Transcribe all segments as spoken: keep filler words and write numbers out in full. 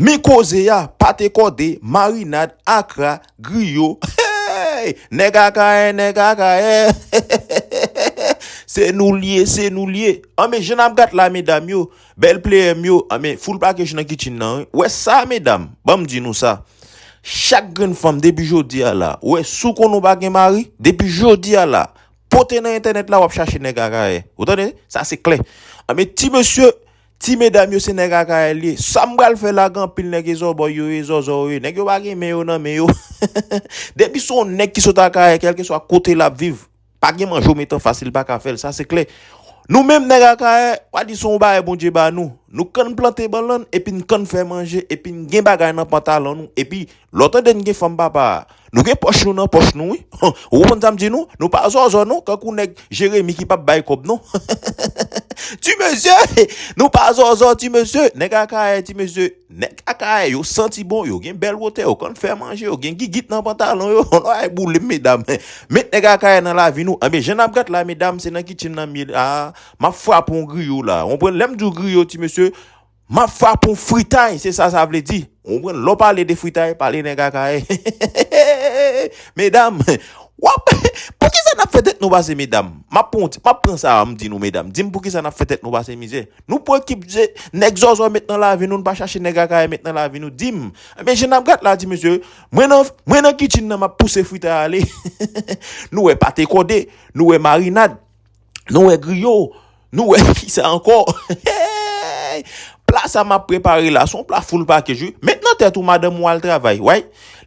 Men koze a, pate kòde, marinad, akra, griyo. Hey! Nèg Akayè, nèg Akayè. Se nou l ye, se nou l ye. Anben, jan n ap gad la, medam yo, bèl player m yo, anben, full package nan kitchen nan, wi. Wè sa, medam, ban m di nou sa. Chak grenn fanm, depi jodi a la, wè, si w konnen w pa gen mari, depi jodi a la, pote nan entènèt la, w ap chache nèg Akayè. Ou tande? Sa se klè. Anben, ti mesye, ti medam yo, se nèg Akayè l ye. Sa m pral fè la, gen anpil nèg e zòbòy yo ye, zòzò yo ye. Nèg yo pa gen men yo nan men yo. Depi se yon nèg ki sot Akayè, kèlkeswa kote l ap viv, pa gen manje w met anfas li, l pa ka fè l. Sa se klè. Nou menm nèg Akayè, w a di se yon bagay Bondye ba nou. Nou konn plante bannann, epi n konn fè manje, epi n gen bagay nan pantalon nou, epi lè w tande n gen fanm papa, nou gen pòch nou nan pòch nou, wi. Ou konprann sa m di nou? Nou pa zòzò non, kankou nèg Jeremi ki p ap bay kòb non. Ti mesye, nou pa zòzò, ti mesye. Nèg Akayè, ti mesye. Nèg Akayè, yo santi bon, yo gen bèl wotè, yo konn fè manje, yo gen gigit nan pantalon yo. Ay boule m, medam. Met nèg Akayè nan lavi nou. Anben, jan n ap gad la, medam, se nan kitchen nan m ye la. M ap frape yon griyo la. Ou konprann? Lè m di w griyo, ti mesye, m ap frape yon fritay, se sa sa vle di. Ou konprann? Lè w pale de fritay, pale nèg Akayè. Medam, w ap, poukisa n ap fè tèt nou pase, medam? M ap pran, m ap pran sa a, m di nou, medam. Di m poukisa n ap fè tèt nou pase mizè? Nou pran ekip nèg zòzò met nan lavi nou, n pa chache nèg Akayè met nan lavi nou. Di m, men jan n ap gad la, ti mesye, mwen nan, mwen nan kitchen nan, m ap pouse fritay ale. Nou wè pate kòde, nou wè marinad, nou wè griyo, nou wè kisa ankò? Hey! Pla sa m ap prepare la, se yon pla full package, wi. Met nan tèt ou, madanm ou al travay, wi.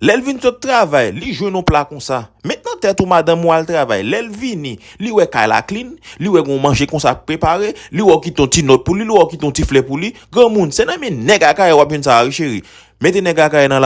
Lè l vin sot travay, li jwenn yon pla konsa. Met nan tèt ou, madanm ou al travay. Lè l vini, li wè kay la clean, li wè gon manje konsa k prepare, li wè w kite yon ti nòt pou li, li wè w kite yon ti flè pou li. Granmoun, se nan men nèg Akayè w ap jwenn sa a, wi, cheri. Mete nèg Akayè nan